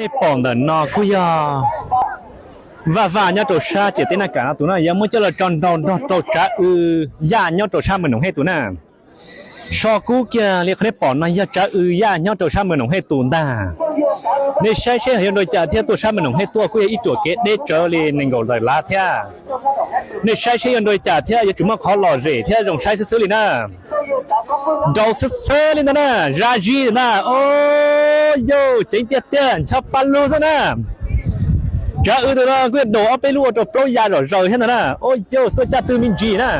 Nej pom ntawm no kuj yog vaj vaj nyob rau sab ciam teb Naj Kam no tus na, yuav muab coj los tso nrau nrog rau tsav w yaj nyob rau sab Mes Noom Hej tus na. So kub kiag li qhov nej pom no yog tsav w yaj nyob rau sab Mes Noom Hej tus ntag. Nej saib seb yog nrau li cas thiab tuaj sab Mes Noom Hej tuaj kuj yog ib ruam kev deb tsawv li nees nkaum tawm lav thiab. Nej saib seb yog nrau li cas thiab yuav tsum muaj qhov lom zem thiab zoo saib xwb xwb li na. Nrau xwb xwb li ntag na, zaj zib na, o yauj ceev tiag tiag, ncho pa lug xwb na. Tsav w tus no kuj yog daus ob peb lub ua rau plaub ya zom zaws thiab ntag na, o yauj tuaj caj tw me ntsis na.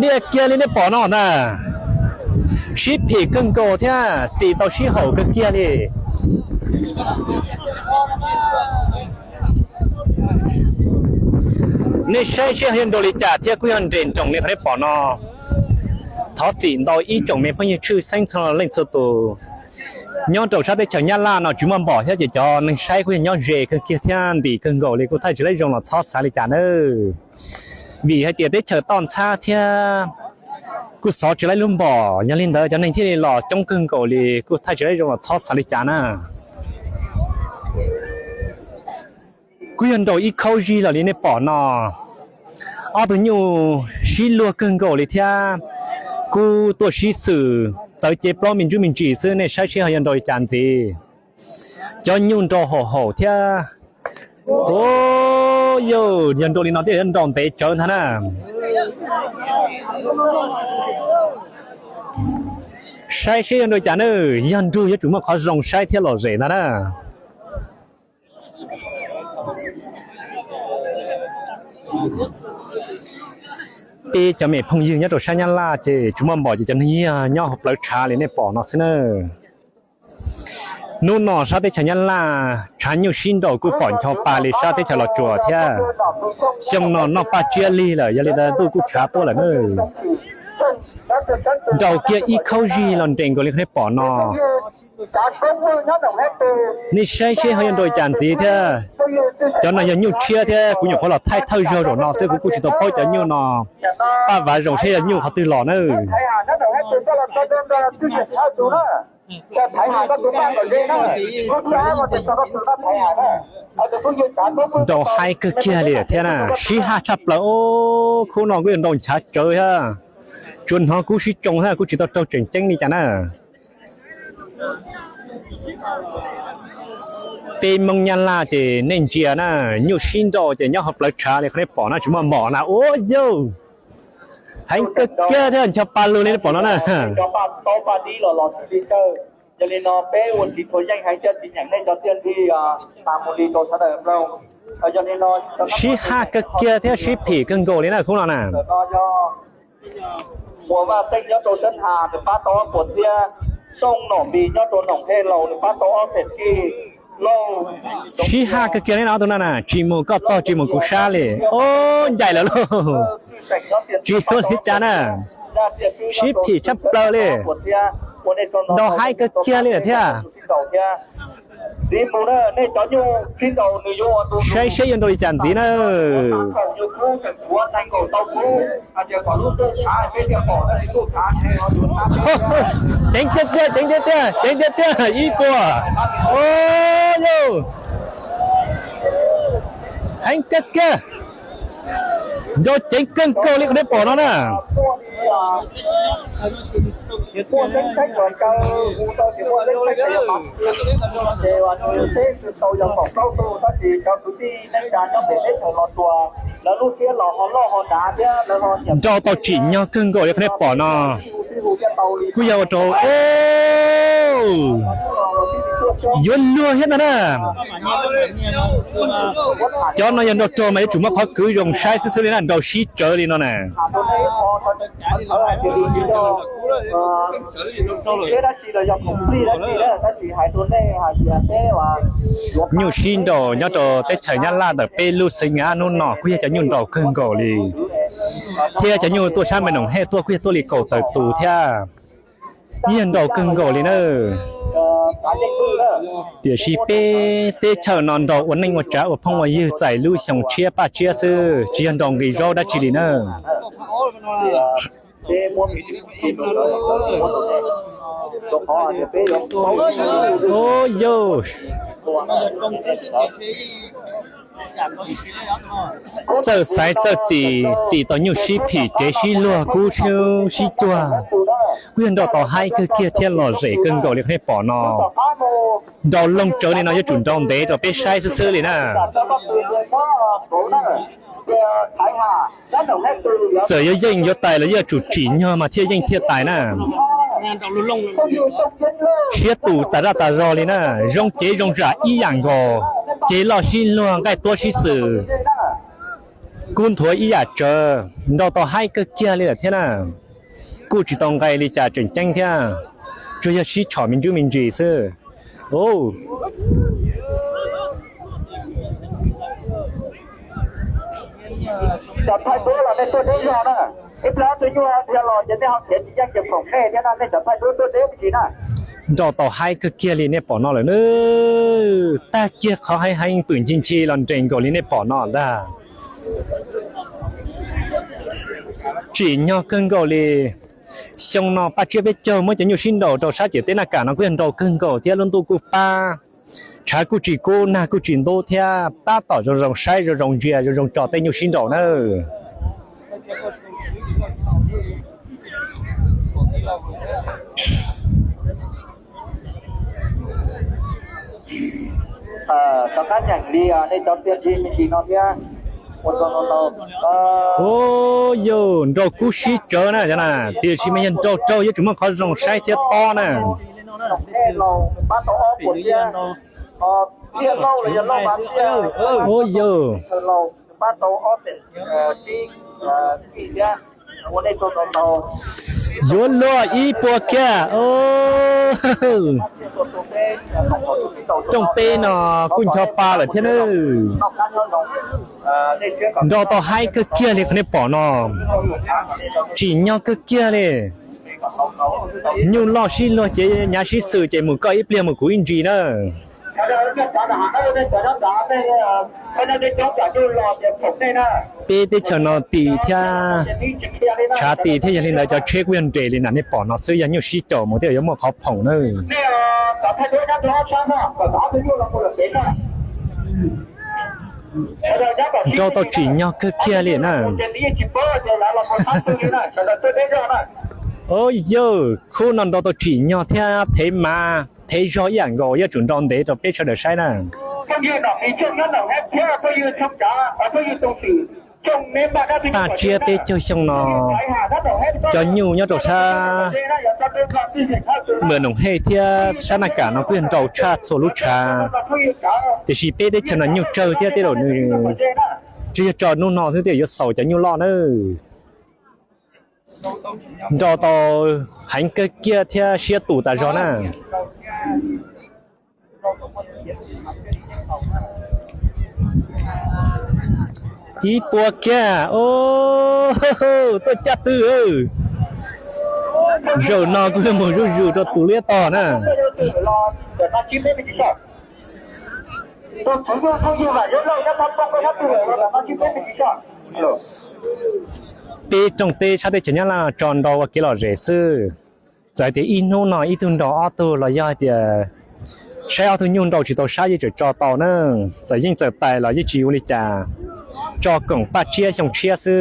Diaj kiag li nej pom no na, sib phim kawg nkaus thiab txim tau sib haum kawg kiag li. Nej saib seb yog nrau li cas thiab kuj yog nres nroos li qhov nej pom no. Thov txim ntau ib tsoom me phooj ywg tshwj xeeb txhua leej txhua tus. Nyob rau sab teb chaws Nyab Laj no tsis muaj npom thiab ces cov neeg saib kuj yog nyob ze kawg kiag thiab ntim kawg nkaus li kuj thaij tsis laib zoo los txhob xav li cas nawb. Vim hais tias teb chaws toj ntxhab thiab kuj xov tsis laib lub npom, yog li ntawd cov neeg thiaj li los coob kawg nkaus li kuj thaij tsis laib zoo los txhob xav li cas na. Kuj yog nrau ib khaub zig los li nej pom no. Ob tug nyuj sib luag kawg nkaus li thiab kuj tuaj sib xwm txawv cev plaub me ntsuj me ntsis xwb, nej saib seb ho yog nrau li cas ntxiv. Cov nyuj nrau haum haum thiab. O yauj, yog nrau li no thiaj nrau ntev tsawv ntag na. Saib seb yog nrau li cas na, yog nrug yuav tsum muaj qhov zoo saib thiab lom zem ntag na. Peb cov me phooj ywg nyob rau sab Nyab Laj ces tsis muaj npom ces cov neeg yog nyob hauv plawv tshav li nej pom no xwb na. Hnub no sab teb chaws Nyab Laj tshav nyuj sib nrau kuj pom ncho pa li sab teb chaws Los Tsuas thiab. Xyoo no noj paj tsiab lig lawm yog li ntawd ntuj kuj tshav tuaj lawm na. Nrau kiag ib khaub zig los nres nkaus li qhov nej pom no. Nej saib seb ho yog nrau li cas ntxiv thiab. Cov no yog nyuj tshiab thiab kuv nyuam qhuav los thaij thawj zaug zaum no xwb kuv kuj tsis tau paub cov nyuj no paj vav zoo seb yog nyuj qhov twg los na. Nrau haib kawg kiag li thiab na, sib haj tshaj plaws os, khub no kuj yog nrau nchav tsawv thiab. Tsuas hnov kub sib tsoo thiab kuj tsis tau raug tseem ceeb li cas na. Peb Hmoob Nyab Laj ces nej ntsia na, nyuj sib nrau ces nyob hauv plawv tshav li qhov nej pom no tsis muaj npom na ua yauj. Heev kawg kiag thiab ncho pa lug li nej pom no na. Sib haj kawg kiag thiab sib phim kawg nkaus li na khub no na. Sib haj kawg kiag li no tus no na, tsis mus koj tog tsis mus kuv sab li. Ob, ncaim lawm lauj. Tsis ua li cas na, sib phim tshaj plaws li. Nrau haib kawg kiag li lawm thiab. Saib seb yuav nrau li cas ntxiv na. Ceev tiag tiag, ceev tiag tiag, ceev tiag tiag ib puas. Ua yauj, heev kawg kiag. Nrau ceev kawg nkaus li qhov nej pom no na. Nrau tau tsim nyog kawg nkaus li qhov nej pom no. Kuj yog ua rau yuav luag thiab ntag na. Cov no yog nrau raug mas yuav tsum muab qhov kwv zoo saib xwb xwb li na, nrau sib tsawv li no na. Nyuj sib nrau nyob rau teb chaws Nyab Laj ntawm peb lub xeev Nyab hnub no kuj yog cov nyuj nrau kawg nkaus li, thiab cov nyuj tuaj sab Mes Noom Hej tuaj kuj yog tuaj li kaum tawm tus thiab. Yog nrau kawg nkaus li na. Tiam sis peb teb chaws no nrau ua neej ua tsav ua phooj ua ywg txais lub xyoo tshiab paj tsiab xwb, tsis yog nrau nqi zaub dab tsi li na. Ub, yog txawj xaiv txawj txim, txim tau nyuj sib phim kev sib luag kub sib cuag, kuj yog nrau tau haib kawg kiag thiab lom zem kawg nkaus li qhov nej pom no. Nrau looj tsawv li no yuav tsum nrau ntev rau peb saib xwb xwb li na. Txawm yuav yeej yuav tais los yuav tsum tsim nyog mas thiaj yeej thiaj tais na. Siab tus tas zaj tas zog li na, zoo cev zoo zam ib yam nkaus, cev loj sib luag nqaij tuab sib xwm, kub nthuav ib yam tsawv, nrau tau haib kawg kiag li lawm thiab na. Kuj tsis tau nqe li cas tseem ceeb thiab, tsuas yog sib tshom me ntsuj me ntsis xwb. Nrau tau haib kawg kiag li nej pom no lawm na. Tag kiag qhov heev heev pwm nchi nchi los nres nkaus li nej pom no ntag. Tsim nyog kawg nkaus li. Xyoo no Paj Tsiab peb caug muab cov nyuj sib nraus rau sab ciam teb Naj Kam no kuj yog nrau kawg nkaus thiab lub ntuj kuj pab, tshav kuj tsis kub nag kuj tsis ntub thiab tab tom zoo zoo saib zoo zoo ntsia zoo zoo tso tej nyuj sib nraus na. Ub, yog nrau kub sib tsawv na, tiam sis mas yog nrau raug yuav tsum muaj qhov zoo saib thiab tob na. Ub, yog yuav luag ib puas kiag. Rooj teb no kuj ncho pa lawm thiab na. Nrau tau haib kawg kiag li qhov nej pom no. Tsim nyog kawg kiag li. Nyuj loj sib luag ces nyav sib xwm ces mus koj ib pliag mus kuv ib ntsis na. Peb teb chaws no tim thiab tshav tim thiab, yog li ntawd cov tsheb kuj yog nres li na, nej pom no xwb, yog nyuj sib caum mus thiab yuav muaj qhov phoom na. Nrau tau tsim nyog kawg kiag li na. Ub, yog khub no nrau tau tsim nyog thiab thev mav thev zog ib yam nkaus, yuav tsum nrau ntev rau peb sawv daws saib na. Paj Tsiab peb caug xyoo no, cov nyuj nyob rau sab Npam Noom Hej thiab sab Naj Kam no kuj yog nrau tshaj txhua lub tshav, tiam sis peb teb chaws no nyuj tsawg thiab tej zaum nws tsuas yog tso hnub no xwb tej zaum yuav xaus cov nyuj loj na. Nrau tau heev kawg kiag thiab siab tus tas zog na. Ib puas kiag, tuaj caj twg. Zaum no kuj mus zuj zus rau tus liab tog na. Peb rooj teb sab teb chaws Nyab Laj no tso nrau ua kev lom zem xwb. Txawm tias ib hnub no ib tug nrau ob tug los yog hais tias saib ob tug nyuj nrau tsis tau sab yeej tseem tso tau na. Txawm yeej txawm tais los yeej tsis ua li cas, tso koom Paj Tsiab xyoo tshiab xwb.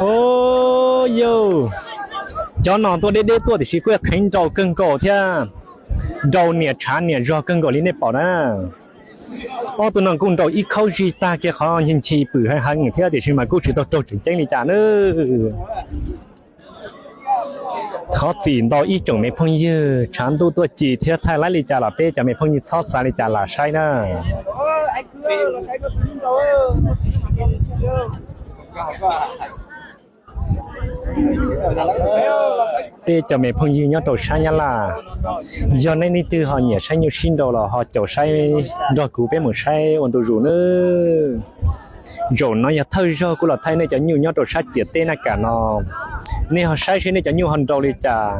Ub, yog cov no tuaj deb deb tuaj tiam sis kuj yog kheev nrau kawg nkaus thiab, nrau niam tshav niam zog kawg nkaus li nej pom na. Ob tug no kuj nrau ib khaub zig tag kiag qhov nchi nchi pwm heev heev thiab tiam sis mas kuj tsis tau raug tseem ceeb li cas na. Thov txim ntau ib tsoom me phooj ywg, tshav ntuj tuaj ci thiab thaij laib li cas los peb cov me phooj ywg txhob xav li cas lam saib na. Peb cov me phooj ywg nyob rau sab Nyab Laj, yog nej leej twg ho nyiam saib nyuj sib nrau los ho caum saib nrog kuv peb mus saib ua ntu zus nawb. Zaum no yog thawj zaug kuv los thaij nej cov nyuj nyob rau sab ciam teb Naj Kam no, nej ho saib seb nej cov nyuj ho nrau li cas.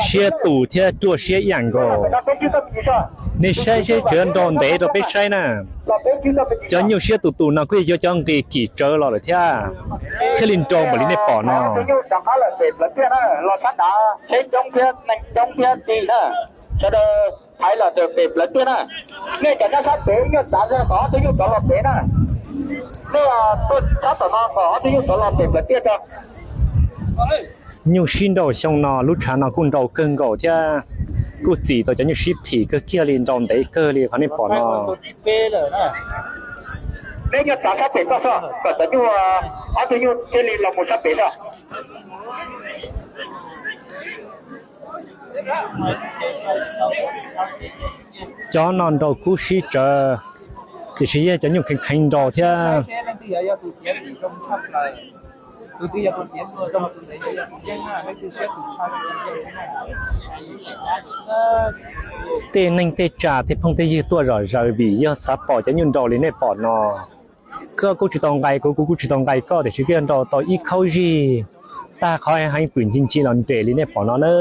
Siab tus thiab ruaj siab ib yam nkaus. Nej saib seb tseem nrau ntev rau peb saib na. Cov nyuj siab tus tus no kuj yog yuav cov nqis kim tsawv los lawm thiab, thiaj li nrau npaum li nej pom no. Sawv daws thaiv los ntawm pem plawv tiaj na. Nej cov nyob sab pem nyuj txav zog kom ob tug nyuj rov los pem na. Nej tuaj sab tom no kom ob tug nyuj rov los pem plawv tiaj tso. Nyuj sib nrau xyoo no lub tshav no kuj nrau kawg nkaus thiab, kuj txim tau cov nyuj sib phim kawg kiag li, nrau ntev kawg li qhov nej pom no. Nej nyuj txav sab pem toj soj kom cov nyuj, ob tug nyuj thiaj li los mus sab pem toj. Cov no nrau kub sib tsawv, tiam sis yog cov nyuj kheev kheev nrau thiab. Tej neeg tej tsav tej phooj tej ywg tuaj zom zaws vim yog xav pom cov nyuj nrau li nej pom no. Koj kuj tsis tau nqaim kuv, kuv kuj tsis tau nqaim koj, tiam sis koj yog nrau tau ib khaub zig tag qhov heev pwm nchi nchi los nres li nej pom no na.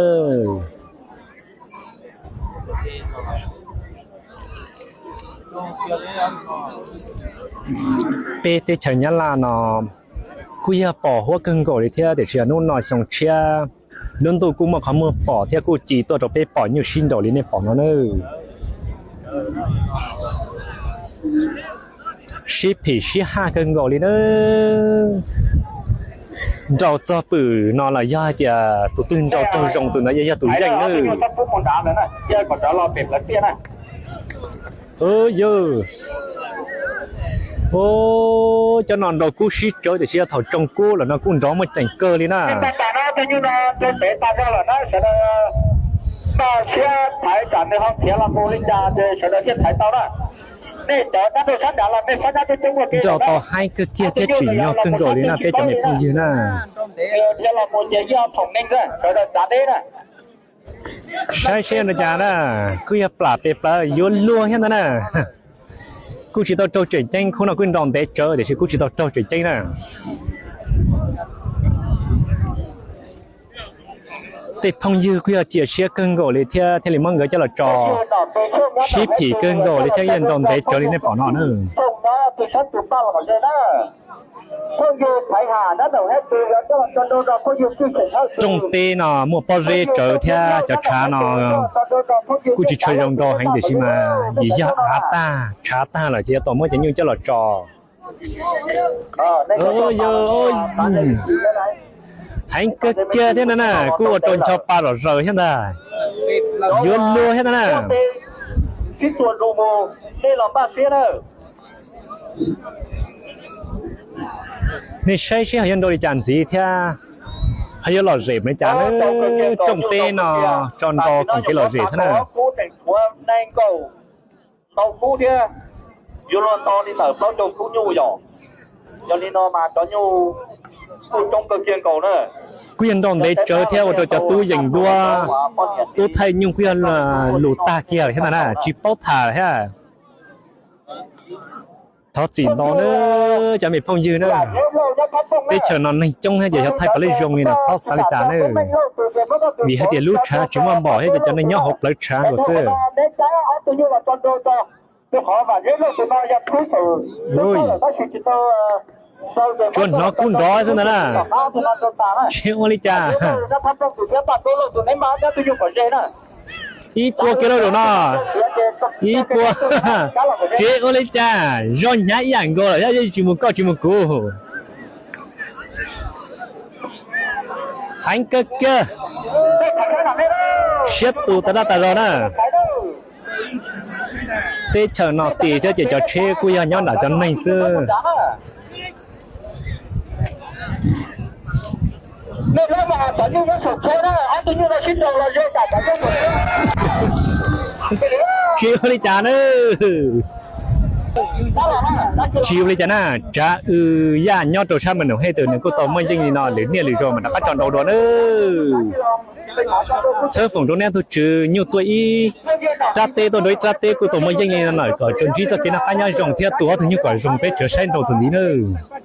Peb teb chaws Nyab Laj no kuj yog pom huab kawg nkaus li thiab, tiam sis hnub no xyoo tshiab, lub ntuj kuj muaj qhov muag pom thiab kuj ci tuaj rau peb pom nyuj sib nraus li nej pom no na. Sib phim sib haj kawg nkaus li na. Nraus txog pwm no los yog hais tias tus twg nraus raug zoo tus ntawd yog tus yeej na. Yog, cov no nraus kub sib tsawv tiam sis yog thaum tsoog kub lawm no kuj nrov muaj ceem kawg li na. Nrau tau heev kawg kiag thiab tsim nyog kawg nkaus li na peb cov me phooj ywg na. Saib seb ua li cas na, kuj yog plam pes plawv yuav luag thiab ntag na. Kuj tsis tau raug tseem ceeb, khub no kuj nrau ntev tsawv tiam sis kuj tsis tau raug tseem ceeb na. Tej phooj ywg kuj yog cia siab kawg nkaus li thiab thiaj li muab nkawd coj los tso. Sib phim kawg nkaus li thiab yog nrau ntev tsawv li nej pom no na. Rooj teb no muaj pob zeb tsawv thiab cov tshav no kuj tsis tshua zoo nrau heev tiam sis mas vim yog av tag tshav tag lawm ces yuav tau muab cov nyuj coj los tso. Heev kawg kiag thiab ntag na, kuj ua rau ncho pa zom zaws thiab ntag. Yuav luag thiab ntag na. Nej saib seb ho yuav nrau li cas ntxiv thiab, ho yuav lom zem li cas na. Rooj teb no tso nrau koom kev lom zem xwb na. Kuj yog nrau ntev tsawv thiab ua rau cov tub yees duab, tub thaij nyuj kuj yog lus tag kiag lawm thiab ntag na, tsis paub tham lawm thiab. Thov txim ntau na cov me phooj ywg na. Teb chaws no neeg coob thiab ces xyov thaij puas li zoo li no txhob xav li cas na. Vim hais tias lub tshav tsis muaj npom thiab ces cov neeg nyob hauv plawv tshav nkaus xwb. Tsuas hnov kub nrov xwb ntag na. Tsis ua li cas. Ib puas kiag lauj zaum no. Ib puas. Tsis ua li cas, zog hnyav ib yam nkaus lawm thiab, yeej tsis mus koj tsis mus kuv. Heev kawg kiag. Siab tus tas dab tas zog na. Teb chaws no tis thiab ces cov tsheb kuj yog nyob nram cov neeg xwb. Tsis ua li cas na. Tsis ua li cas na, tsav w yaj nyob rau sab Mes Noom Hej tus nws kuj tau muaj yeej li no, lwm niaj lwm zaus mas rov qab tso nrau dua nawb. Txhawb foom rau nej tug tswv nyuj tuaj ib rab teb tuaj nrau ib rab teb kuj tau muaj yeej li no lawm, kom tsuas ntsib txoj kev noj qab nyob zoo thiab tu ob tug nyuj kom zoo peb tsuas saib nrau txuas ntxiv nawb.